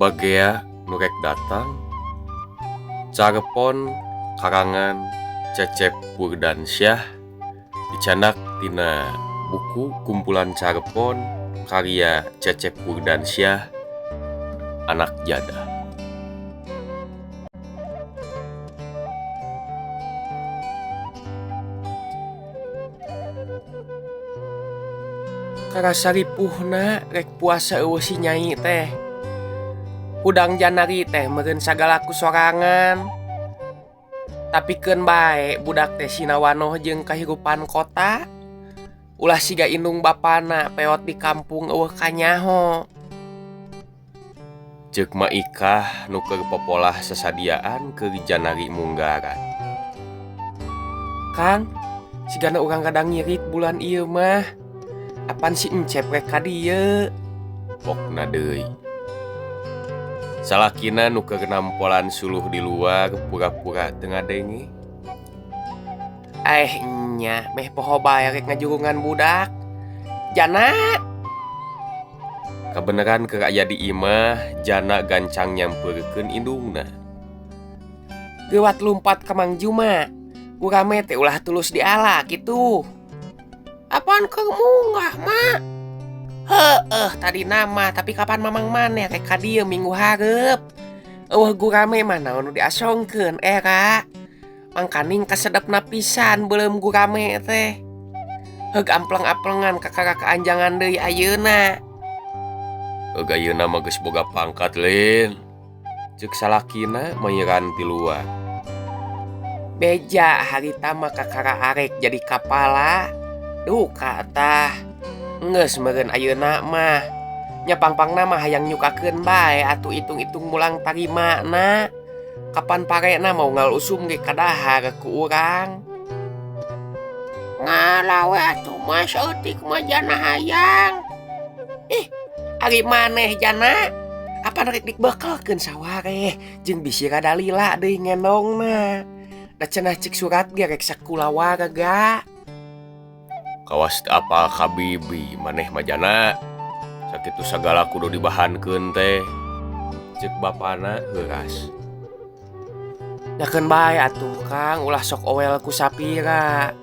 Bagea nu rek datang Carepon karangan Cecep Purdansyah dicandak tina buku kumpulan Carepon karya Cecep Purdansyah Anak Jadah. Karasa ripuhna rek puasa eueuh si Nyai teh. Hudang janari teh meureun sagala ku sorangan. Tapi keun bae budak teh sina wanoh jeung kahirupan kota. Ulah siga indung bapana peot di kampung eueuh kanyaho. Ceuk Ma Ikah nu keur popolah sasadiaan keur janari munggaran. Kang, sigana urang rada ngirit bulan ieu mah. Apan si Encep rek ka dieu? Pokna deui. Salakina nu keur nampolan suluh di luar pura-pura teu ngadenge. Aeh nya, meh poho bae rek ngajurungan budak. Jana! Kabeneran keur aya di imah, Jana gancang nyampeurkeun indungna. Geuwat lumpat ka Mang Juma. Gurame teh ulah tulus diala kitu. Apaan keur munggah, Ma? Heueuh, tadi nama, tapi kapan mamang maneh rek ka dieu minggu hareup. Eueuh gurame mah naon nu diasongkeun era. Mangkaning kasedepna pisan beuleum gurame teh. Heug ampleng-amplengan kakara kaanjangan deui ayeuna. Heug ayeuna mah geus boga pangkat lin. Ceuk salakina mairan ti luar. Beja harita mah kakara arek jadi kapala. Duka tah. Geus meureun ayeuna mah. Nya pangpangna mah hayang nyukakeun bae atuh itung-itung mulang tarimana. Kapan parena mau ngal usum ge kadahar ku urang. Ngalah we atuh mah saeutik mah jana hayang. Ih, ari maneh jana? Apan rek dikbekelkeun sawareh jeung bisi rada lila deui ngendongna. Da cenah cik surat ge rek sakulawarga. Kawas teu apal ka bibi maneh mah jana. Sakitu sagala kudu dibahankeun teh. Ceuk bapana heuras. Nyakeun bae atuh Kang, ulah sok owel ku sapira.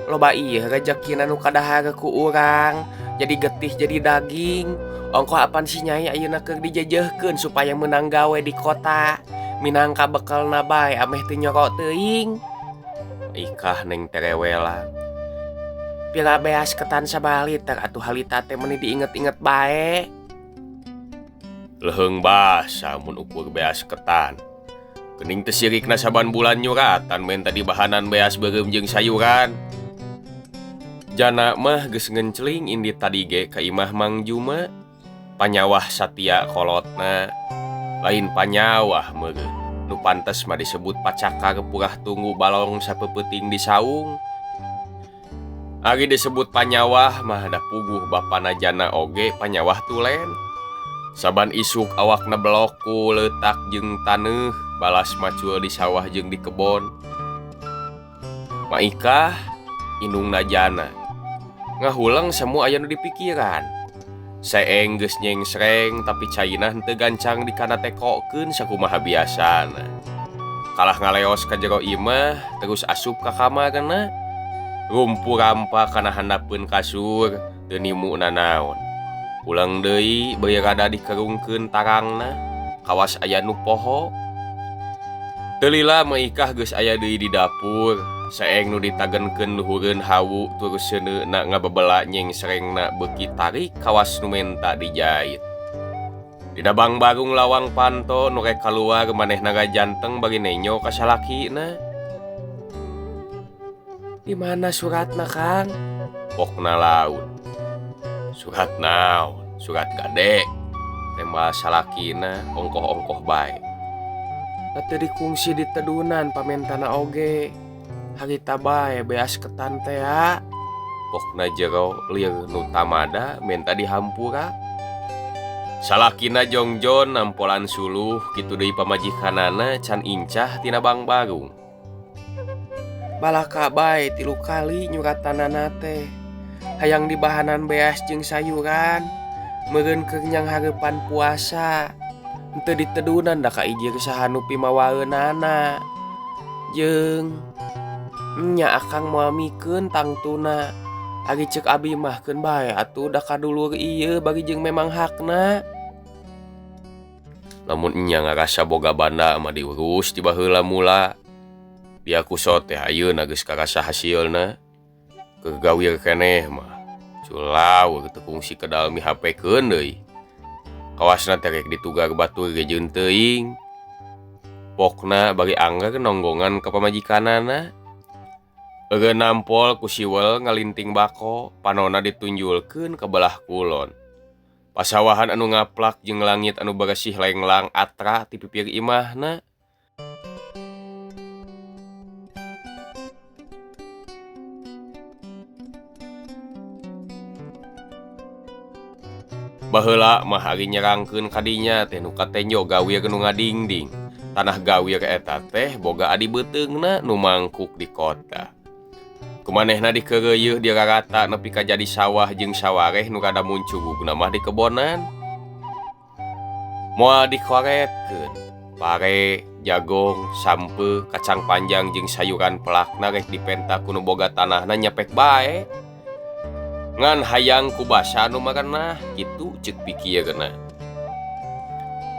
Loba ieu rejekina nu kadahar ku urang, jadi getih jadi daging. Ongkoh apan si Nyai ayeuna keur dijejehkeun supaya meunang gawe di kota. Minangka bekelna bae ameh teu nyoro teuing. Ikah neng terewela. Pira beas ketan sabaliter atuh halita teh meuni diinget-inget bae. Leuheung basa mun ukur beas ketan. Geuning teu sirikna saban bulan nyuratan menta dibahanan beas beureum jeung sayuran. Jana mah geus ngencling indi tadi ge ka imah Mang Juma. Panyawah satia kolotna. Lain panyawah meureun. Nu pantes mah disebut pacakar purah tunggu balong sapeupeting di saung. Ari disebut panyawah mah da puguh bapana Jana oge panyawah tulen. Saban isuk awakna belok ku leutak jeung taneuh balas macul di sawah jeung di kebon. Maikah indungna Jana ngahuleng semu aya nu dipikiran. Seeng geus nyengsreng tapi caina henteu gancang dikanatekokeun sakumaha biasana. Kalah ngaleos ka jero imah terus asup ka kamarna. Rumpu rampa kana handapeun kasur teu nimu nanaon. Ulang deui beuki rada dikerungkeun tarangna kawas aya nu poho. Teu lila Maikah geus aya deui di dapur. Seeng nu ditagenkeun luhureun hawu tur seuneuna ngabebela nyengsrengna beuki tarik kawas nu menta dijait. Dina bangbarung lawang panto nu rek kaluar manehna ngajanteng bari nenyo ka salakina. Di mana suratna, Kang? Pokna laun. Surat naon? Surat gade. Tembal salakina ongkoh-ongkoh bae. Teu dikungsi di tedunan pamentana oge. Harita bae beas ketan teh ya. Pokna jero lir nu tamada menta dihampura. Salakina jongjon nampolan suluh kitu deui pamajikanana can incah tina bangbarung. Balaka bae 3 kali nyuratanana teh. Hayang dibahanan beas jeung sayuran, meureun keur nyanghareupan puasa. Henteu ditedunan da kaijir saha nu pimawaeunana. Jeung nya akang moal mikeun tangtuna. Ari ceuk abi mah keun bae atuh da kadulur ieu bari jeung memang hakna. Lamun nya ngarasa boga banda mah diurus ti baheula mula. Dia kuso teh ayeuna geus karasa hasilna. Keur gawir keneh mah culaur teu kungsi kedal mihapekeun deui. Kawasna teh rek ditugar batur ge jeung teuing. Pokna bari angger nonggongan ka pamajikanana. Eureun nampol ku siwel ngalinting bako, panona ditunjulkeun ka belah kulon. Pasawahan anu ngaplak jeung langit anu beresih lenglang atra ti pipir imahna. Baheula mah ari nyerangkeun kadinya teh nu katenjo gawir nu ngadingding. Tanah gawir eta teh boga adi beuteungna nu mangkuk di kota. Kumanehna dikeureuyeih dirarata nepi ka jadi sawah jeung sawareh nu rada muncurugna mah di kebonan. Moal dikoretkeun, pare, jagong, sampeu, kacang panjang jeung sayuran pelakna rek dipenta ku nu boga tanahna nyepek bae. Ngan hayang ku basa nu marenah kitu ceuk pikirna.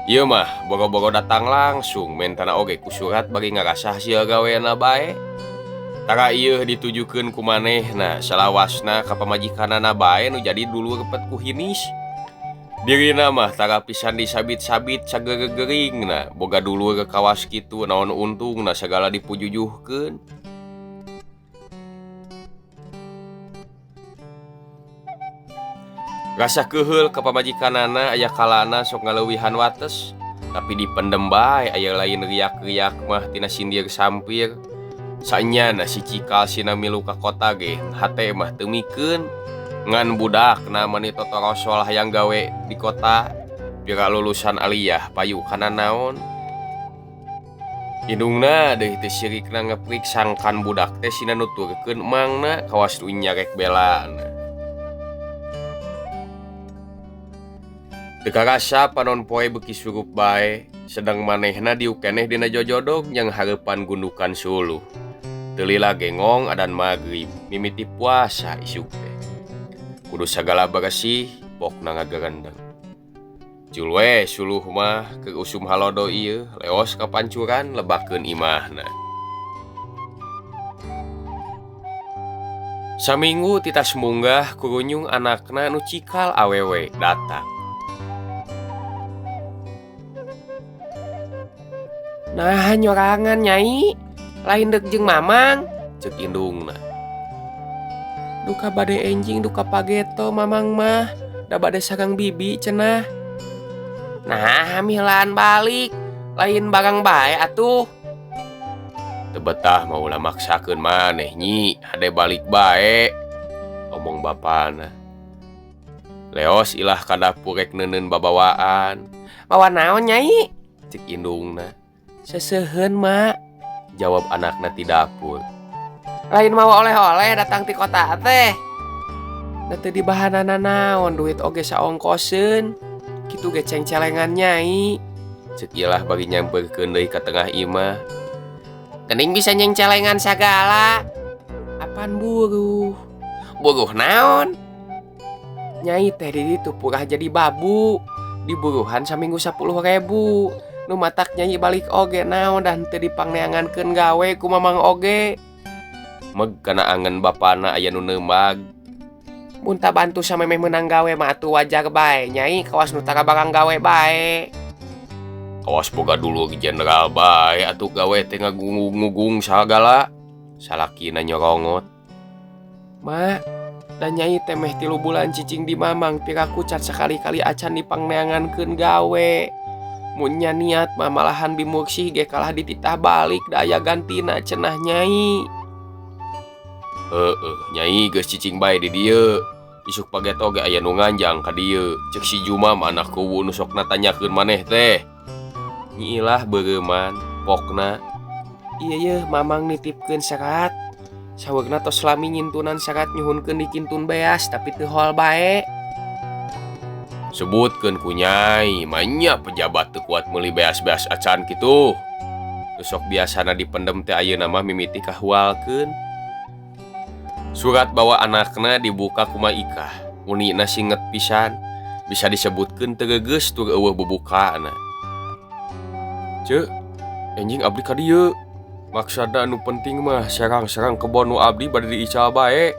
Ieu mah boro-boro datang langsung mentana oge ku surat bari ngarasa hasil gawena bae. Tara ieu ditujukeun ku manehna salawasna ka pamajikanana bae nu jadi dulur pet ku hinis. Dirina mah tara pisan disabit-sabit sagegegeringna boga dulur kawas kitu naon untungna sagala dipujujuhkeun. Rasa keuheul ka pamajikanana aya kalana sok ngaleuwihan wates, tapi dipendem bae aya lain riak-riak mah tina sindir sampir. Sanyana si cikal sina milu ka kota ge hate mah teu mikeun. Ngan budakna mani totorosol hayang gawe di kota, pira lulusan aliyah payu kana naon. Indungna deui teu sirikna ngeprik sangkan budak teh sina nuturkeun emangna kawas nu nyarek belana. Teu karasa panon poe beuki surup bae, sedang manehna diuk keneh dina jojodog yang hareupan gundukan suluh. Teu lila gengong adan magrib, mimiti puasa isuk teh. Kudu sagala beresih, pokna ngagerendeng. Cul we suluh mah keur usum halodo ieu, leos ka pancuran lebakeun imahna. Saminggu titas munggah kurunyung anakna nu cikal awewe datang. Nah nyorangan nyai, lain dek jeung mamang, ceuk indungna. Duka bade enjing duka pageto mamang mah, da bade sareng bibi cenah. Nah milan balik, lain barang bae atuh. Teu betah mah ulah maksakeun maneh nyi, hade balik bae, omong bapana. Leos ilah ka dapur rek neuneun babawaan. Mawa naon nyai? Ceuk indungna. Seseuheun mak, jawab anakna ti dapur. Lain mawa oleh-oleh datang ti kota teh. Da teu dibahanana naon duit oge saongkoseun. Kitu ge cengcelengan nyai. Ceuk ilah bari nyamperkeun deui ka tengah imah. Geuning bisa nyengcelengan sagala. Apan buruh? Buruh naon? Nyai teh di ditu purah jadi babu. Diburuhan saminggu 10.000. Nu matak nyai balik oge naon dan teu dipangneangankeun gawe ku mamang oge. Meg kana angen bapana aya nu neumag. Mun tabantu samemeh meunang gawe mah atuh wajar bae nyai kawas nu tara barang gawe bae. Kawas boga dulur jenderal bae atuh gawe teh ngagungung-ngugung sagala. Salakina nyorongot. Ma, da nyai teh meh 3 bulan cicing di mamang piraku cat sakali-kali acan dipangneangankeun gawe. Mun nya niat mah malahan bimursih ge kalah dititah balik da aya gantina cenah nyai. Heueuh, nyai geus cicing bae di dieu. Isuk pageto ge aya nu nganjang ka dieu. Ceuk si Jumam anak kuwu nu sok natanyakeun maneh teh. Nyi Ilah beureuman pokna. Ieu yeuh mamang nitipkeun serat. Saweurna tos lami nyintunan serat nyuhunkeun dikintun beas tapi teu hol bae. Sebutkeun ku Nyai, manya pejabat teu kuat meuli beas-beas acan kitu. Nu sok biasana dipendem teh ayeuna mah mimiti kahualkeun. Surat bawa anakna dibuka ku Maikah. Unina singet pisan, bisa disebutkeun teu gegeus tur eueuh bubukana. Ceu, enjing abdi ka dieu. Maksudna anu penting mah serang-serang kebon nu abdi bade diical bae.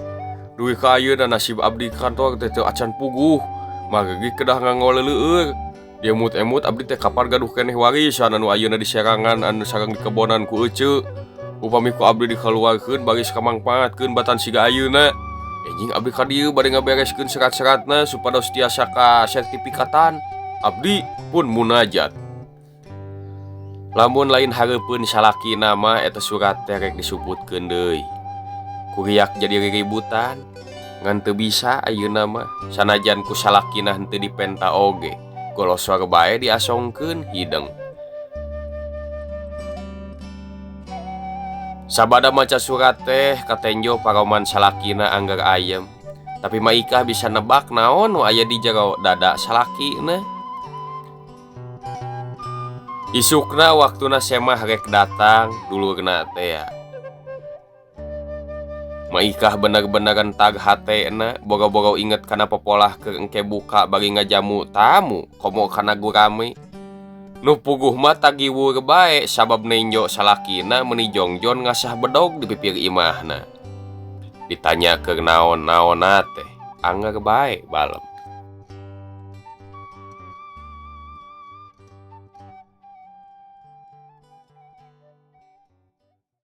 Dugi ka ayeuna nasib abdi kantor teh teu acan puguh. Margi kedah nganggo leuleueur. Diemut-emut abdi teh kapan gaduh keneh warisan anu ayeuna diserangan anu sareng dikebonan ku eceu. Upami ku abdi dikaluarkeun baris kamangpaatkeun batan siga ayeuna. Enjing abdi ka dieu bade ngabereskeun serat-seratna supados tiasa ka sertifikatan. Abdi pun munajat. Lamun lain hareupeun salakina mah eta surat teh rek disuputkeun deui. Kuriak jadi riributan. Ngan teu bisa ayeuna mah sanajan ku salakina henteu dipenta oge. Golosor bae diasongkeun hideng. Sabada maca surat teh katenjo paroman salakina angger ayem. Tapi Maikah bisa nebak naon nu aya di jero dada salakina. Isukna waktuna Semah rek datang dulurna teh ya. Maikah bener-bener rentag hatena boro-boro inget kana popolah keur engke buka bari ngajamu tamu komo kana gurame. Nu puguh mah tagiwur bae sabab nenjo salakina meuni jongjon ngasah bedog di pipir imahna. Ditanya keur naon-naonna teh anger bae balem.